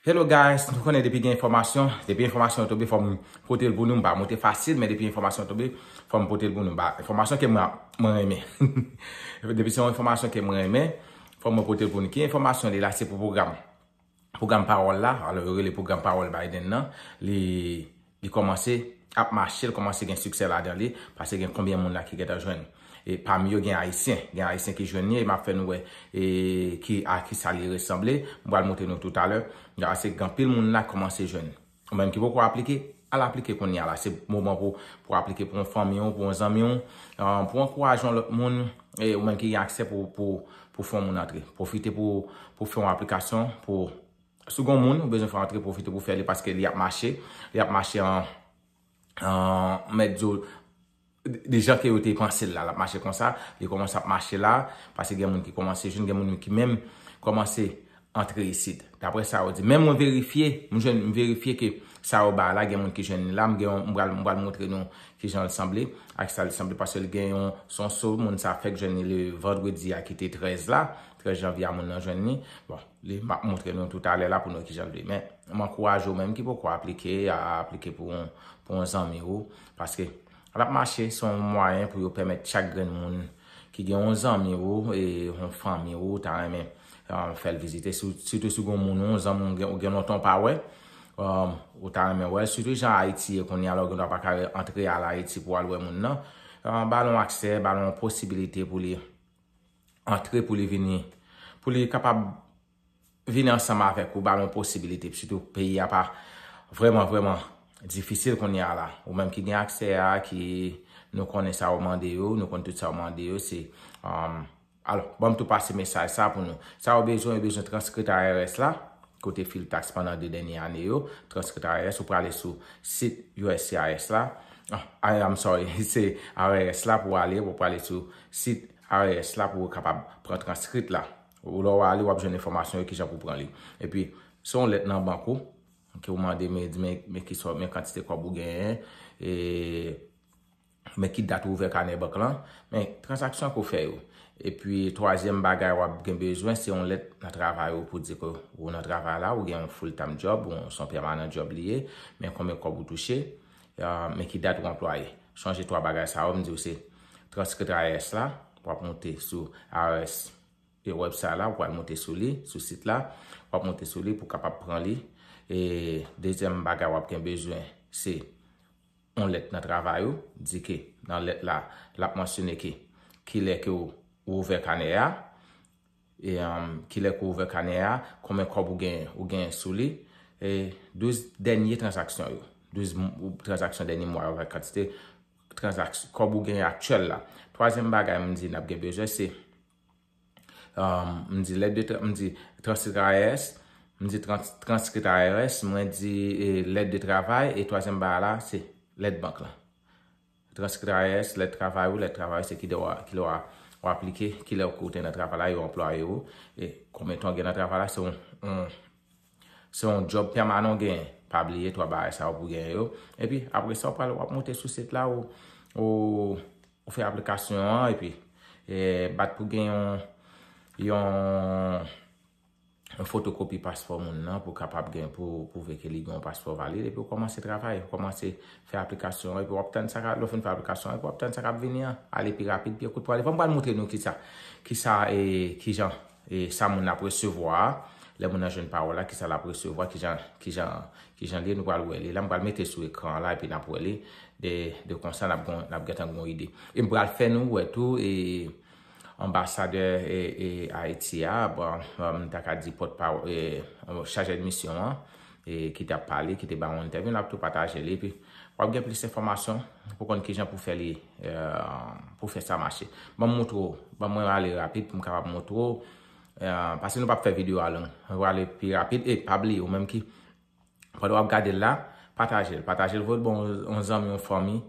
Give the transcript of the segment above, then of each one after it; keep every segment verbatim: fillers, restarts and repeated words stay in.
Hello guys, nou konnen depi gen enfòmasyon, depi enfòmasyon tonbe fò m pote l pou nou, m pa monte fasil, men depi enfòmasyon tonbe fò m pote l pou nou. Ba, enfòmasyon ke mwen, mwen renmen. Depi se yon enfòmasyon ke mwen renmen, fò mwen pote l pou nou. Ki enfòmasyon li la, se pou pwogram. Pwogram pawòl la, alò yo rele pwogram pawòl Biden nan, li, li kòmanse ap mache, li kòmanse gen siksè ladan li, paske gen konbyen moun la ki gentan jwenn. E pami yo gen Ayisyen, gen Ayisyen ki jwenn li, e m ap fè nou wè e ki, a ki sa li resanble. M pral montre nou toutalè. Paske gen anpil moun la kòmanse jwenn. Ou menm ki poko aplike, al aplike kounye a la. Se moman pou, pou aplike pou yon fanmi w, pou yon zanmi w, pou ankouraje yon lòt moun, e ou menm ki gen aksè pou, pou, pou fè yon moun antre. Pwofite pou, pou fè yon aplikasyon, pou, si w gen yon moun ou bezwen fè antre, pwofite pou fè li paske li ap mache, li ap mache an, an, mèt di w, de jan ke yo te panse l la, l ap mache konsa, li kòmanse ap mache la, paske gen moun ki kòmanse jwenn, gen moun ki menm kòmanse antre isit. Daprè sa yo di. Men mwen verifye, m jwenn, m verifye ke sa yo bay la, gen moun ki jwenn li la, m gen yon, m pral, m pral montre nou kijan l sanble, ak sa li sanble, paske li gen yon, se yon so, moun sa fèk jwenn li le vandredi a ki te trèz la, trèz janvye a moun nan jwenn li. Bon, li, m ap montre nou toutalè la pou nou kijan l ye. Men, m ankouraje w menm ki poko aplike, a aplike pou yon, pou yon zanmi w, paske l ap mache, se yon mwayen pou yo pèmèt chak grenn moun ki gen yon zanmi w, e yon fanmi w, ou ta renmen, um, fè l vizite, si w, sitou si w gen yon moun, yon zanmi w gen, ou gen lontan w pa wè, um, ou ta renmen wè l, sitou jan Ayiti ye kounye a, lè w gen dwa pa ka antre al Ayiti pou al wè moun nan, um, ba l yon aksè, ba l yon posibilite pou li antre, pou li vini, pou li kapab vini ansanm avèk ou, ba l yon posibilite, sitou peyi a pa vrèman, vrèman difisil kounye a la. Ou menm ki gen aksè a, ki nou konnen sa yo mande yo, nou konn tout sa yo mande yo, se, um, alò, ban m tou pase mesaj sa pou nou. Sa yo bezwen, yo bezwen transkrip I R S la, kote fil taks pandan de dènye ane yo, transkrip I R S, ou prale sou sit U S C I S la. Ah, I, I'm sorry, se I R S la pou ale, ou prale sou sit I R S la pou ou kapab pran transkrip la. Ou lè w ale, w ap jwenn enfòmasyon yo kijan pou pran li. Epi, se yon lèt nan bank ou, ke ou mande, men, men, men ki sò, men kantite kòb ou genyen, e, men ki dat ou ouvè kanè bank lan, men tranzaksyon ke w fè yo. Epi, twazyèm bagay w ap gen bezwen, se yon lèt nan travay ou pou di ke ou nan travay la, ou gen yon full time job, ou se yon pèmanan job li ye, men konbyen kòb ou touche, ah, men ki dat ou anplwaye. Chonje twa bagay sa yo, m di w se transkrip I R S la, w ap monte sou I R S e website la, w pral monte sou li, sou sit la, w ap monte sou li pou w kapab pran li. E dezyèm bagay w ap gen bezwen, se yon lèt nan travay ou, di ke nan lèt la, l ap mansyone ke kilè ke w, ou ouvè kanè a, e, um, kilè ke w ouvè kanè a, konbyen kòb ou gen, ou gen sou li, e douz dènye tranzaksyon yo, douz m-, tranzaksyon dènye mwa yo, avèk kantite tranzaksyon, kòb ou gen aktyèl la. Twazyèm bagay m di n ap gen bezwen, se Um, m di lèt de tra-, m di transkrip I R S, m di trans-, transkrip I R S, mwen di, e, lèt de travay, e twazyèm bagay la, se lèt bank lan. Transkrip I R S, lèt travay ou, lèt travay se kilè w a, kilè w a, w aplike, kilè w kote nan travay la, yo anplwaye ou, e konbyen tan w gen nan travay la, se yon, yon, se yon djòb pèmanan w genyen. Pa bliye twa bagay sa yo pou w genyen yo. Epi, apre sa, w pral, w ap monte sou sit la, ou, ou, ou fè aplikasyon an, epi, e, bat pou gen yon, yon, yon fotokopi paspò moun nan pou kapab gen, pou pwouve ke li gen yon paspò valid, epi w kòmanse travay, w kòmanse fè aplikasyon an, epi w ap tann sa k ap, lè w fin fè aplikasyon an, epi w ap tann sa k ap vini an, ale pi rapid, pi kout pou ale. Bon, m pral montre nou kisa, kisa, e, kijan, e, sa moun ap resevwa a, lè moun nan jwenn pawòl la, kisa l ap resevwa, kijan, kijan, kijan li ye, nou pral wè li. La, m pral mete sou ekran an la, epi n ap wè li. De, de konsa, n ap gon, n ap gentan gon ide. E m pral fè nou wè tou, e, anbasadè, e, e, Ayiti a, bon, m ta ka di pòtpawòl, e, chajè de misyon an, e, ki t ap pale, ki te ba yon entèvyou, n ap tou pataje li, epi w ap gen plis enfòmasyon pou konn kijan pou fè li, e, pou fè sa mache. Ban m montre w, ban mwen ale rapid pou m kapab montre w, e, paske nou p ap fè videyo a long. Nou prale pi rapid, e pa bliye, ou menm ki, pandan w ap gade l la, pataje l, pataje l, voye l ba yon, yon zanmi, yon fanmi,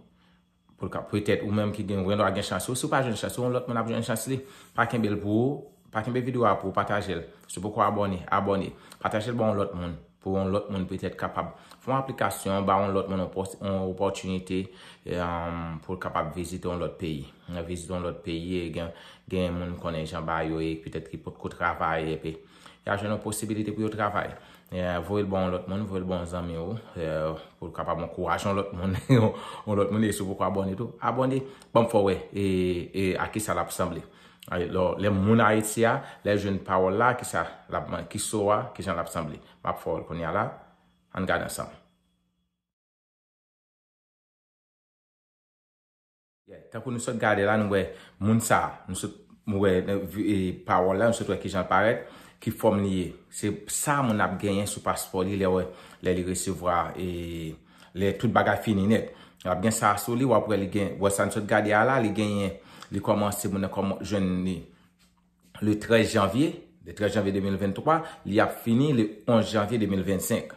pou l ka, petèt, ou menm ki gen, ou gen dwa gen chans, ou, si w pa jwenn chans, yon lòt moun ap jwenn chans li, pa kenbe l pou ou, pa kenbe videyo a pou ou, pataje l. Si w poko abòne, abòne. Pataje l ba yon lòt moun, pou yon lòt moun petèt kapab fè yon aplikasyon, ba yon lòt moun yon pòs-, yon opòtinite, e, um, pou l kapab vizite yon lòt peyi. Vizite yon lòt peyi, e gen, gen moun konnen jan bagay yo ye, petèt ki potko travay, epi y a jwenn yon posibilite pou yo travay. Eh, voye l ba yon lòt moun, voye l ba yon zanmi w, eh, pou l kapab ankouraje yon lòt moun, yon lòt moun, e si w poko abòne tou, abòne, ban m fè w wè, e, e a kisa l ap sanble. Alò, lè moun Ayiti a, lè l jwenn pawòl la, kisa l ap, ki so a, kijan l ap sanble. M ap fè w l kounye a la, ann gade ansanm. Yeah, tankou nou sot gade la, nou wè moun sa, nou sot, nou wè, e, pawòl la, nou sot wè kijan l parèt, ki fòm li ye. Se sa moun ap genyen sou paspò li lè, lè li resevwa, e, lè tout bagay fini nèt. L ap gen sa sou li, w ap wè li gen, wè sa nou sot gade a la, li genyen, li kòmanse, moun nan kòman jwenn li le trèz janvye, le trèz janvye de mil venntwa, li ap fini le onz janvye de mil vennsenk.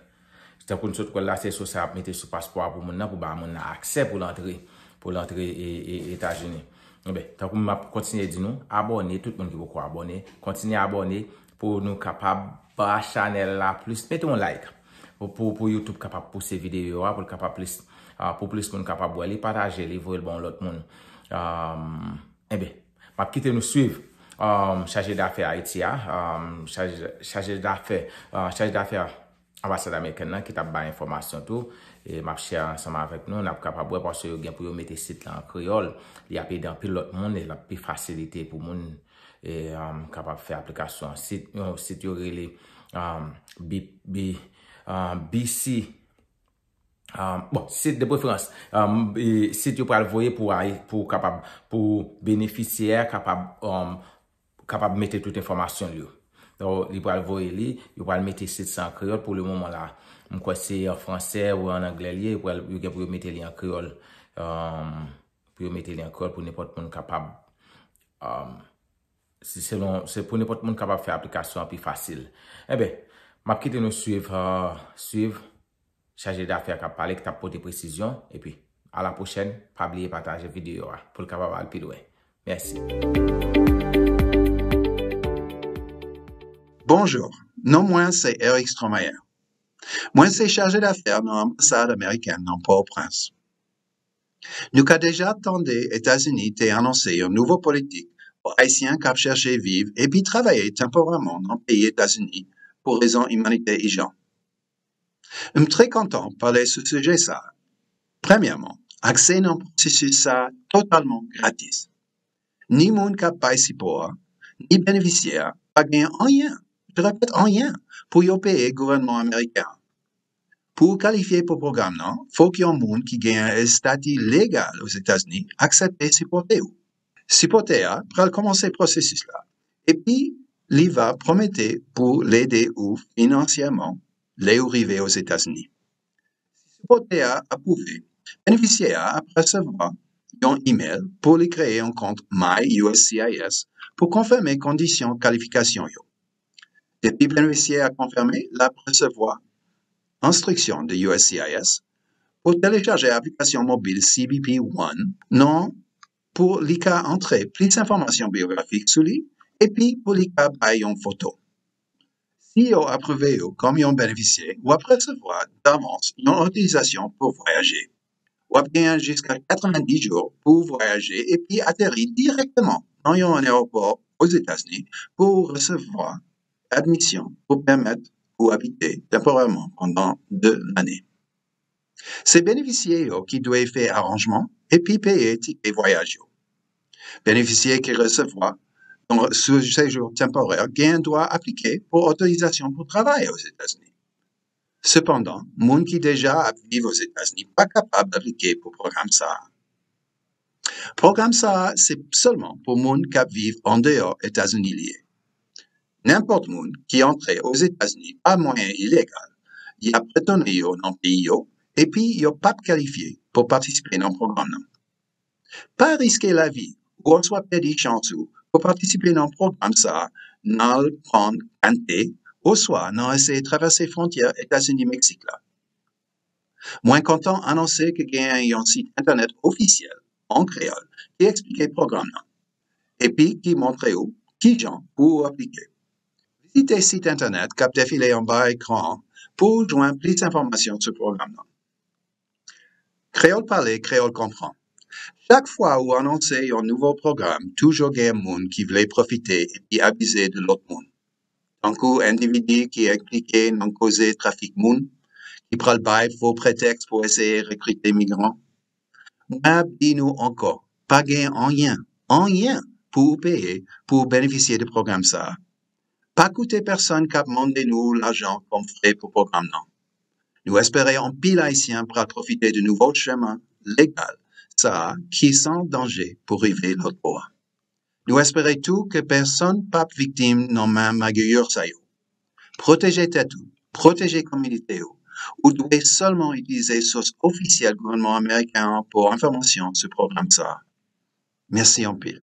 Tankou nou sot wè l la, se sou sa y ap mete sou paspò a pou moun nan, pou ba moun nan aksè pou l antre, pou l antre e, e, Etazini. Enben, tankou m ap kontinye di nou, abòne, tout moun ki poko abòne, kontinye abòne pou nou kapab ba chanèl la plis, mete yon like. Pou, pou, pou YouTube kapab pouse videyo a, pou l kapab plis, ah, pou plis moun kapab wè li, pataje li, voye l ba yon lòt moun. Ah, enben, m ap kite nou swiv, um, chaje dafè Ayiti a, um, chaje, chaje dafè, uh, chaje dafè anbasad amerikèn nan ki t ap bay enfòmasyon tou. E m ap share ansanm avèk nou, n ap kapab wè paske yo gen pou yo mete sit la an kreyòl. Li ap ede anpil lòt moun e l ap pi fasilite pou moun, e, um, kapab fè aplikasyon an. Sit, yon sit yo rele, um, B, B, um, B C, um, bon, sit de preferans, um, e, sit yo pral voye pou, pou kapab, pou benefisyè kapab, um, kapab mete tout enfòmasyon l yo. Donk, li pral voye li, yo pral mete sit sa an kreyòl pou le moman la. M kwè se an fransè ou an anglè li ye, yo pral, yo gen pou yo mete li an kreyòl, um, pou yo mete li an kreyòl pou nenpòt moun kapab, um, se selon, se pou nenpòt moun kapab fè aplikasyon an pi fasil. Enben, m ap kite nou swiv, uh, swiv chaje dafè k ap pale, ki t ap pote presizyon. Epi, a la pwochèn, pa bliye pataje videyo a pou l kapab al pi lwen. Mèsi. Bonjou, non mwen se Eric Stromayer. Mwen se chaje dafè nan anbasad amerikèn nan Pòtoprens. Nou ka deja tande Etazini te anonse yon nouvo politik pou Ayisyen k ap chèche viv epi travay tanporèman nan peyi Etazini pou rezon imanitè ijan. M trè kontan pale sou sijè sa a. Premyèman, aksè nan pwosesis sa a totalman gratis. Ni moun k ap bay sipò a, ni benefisyè a pa gen anyen, je répète, anyen pou yo peye gouvènman ameriken an. Pou w kalifye pou pwogram nan, fòk yon moun ki gen estati legal Ozetazini aksepte sipòte w. Sipòtè a pral kòmanse pwosesis la, epi li va pwomete pou l ede ou finansyèman lè ou rive Ozetazini. Si sipòtè a apwouve, benefisyè a ap resevwa yon imèl pou li kreye yon kont My U S C I S pou konfime kondisyon kalifikasyon yo. Depi benefisyè a konfime, l ap resevwa enstriksyon de U S C I S pou telechaje aplikasyon mobil C B P One nan pou li ka antre plis enfòmasyon biyografik sou li epi pou li ka bay yon foto. Si yo apwouve ou kòm yon benefisyè, w ap resevwa davans yon otorizasyon pou vwayaje. W ap genyen jiska katrevenndis jou pou w vwayaje epi ateri dirèkteman nan yon ayewopò Ozetazini pou w resevwa admisyon pou pèmèt ou abite tanporèman pandan de lane. Se benefisyè yo ki dwe fè aranjman epi peye tikè vwayaj yo. Benefisyè ki resevwa yon sejou tanporè gen dwa aplike pou otorizasyon pou travay Ozetazini. Sepandan, moun ki deja ap viv Ozetazini pa kapab aplike pou pwogram sa a. Pwogram sa a se sèlman pou moun k ap viv andeyò Etazini li ye. Nenpòt moun ki antre Ozetazini pa mwayen ilegal, y ap retounen yo nan peyi yo, epi yo p ap kalifye pou patisipe nan pwogram nan. Pa riske lavi ou oswa pèdi chans ou pou patisipe nan pwogram sa a nan al pran kante oswa nan eseye travèse fwontyè Etazini-Meksik la. Mwen kontan anonse ke genyen yon sit entènèt ofisyèl an kreyòl ki eksplike pwogram nan epi ki montre ou kijan pou ou aplike. Vizite sit entènèt k ap defile anba ekran an pou w jwenn plis enfòmasyon sou pwogram nan. Kreyòl pale, kreyòl konprann. Chak fwa ou anonse yon nouvo pwogram, toujou gen moun ki vle pwofite epi abize de lòt moun. tankou endividi ki enplike nan koze trafik moun, ki pral bay fo pretèks pou eseye rekrite migran. Mwen ap di nou ankò, pa gen anyen, anyen pou ou peye pou w benefisye de pwogram sa a. Pa koute pèsonn k ap mande nou lajan kòm frè pou pwogram nan. Nou espere anpil Ayisyen pral pwofite de nouvo chemen legal sa a ki san danje pou rive lòt bò a. Nou espere tou ke pèsonn p ap viktim nan men magouye sa yo. Pwoteje tèt ou, pwoteje kominote ou. Ou dwe sèlman itilize sous ofisyèl gouvènman ameriken an pou enfòmasyon sou pwogram sa a. Mèsi anpil.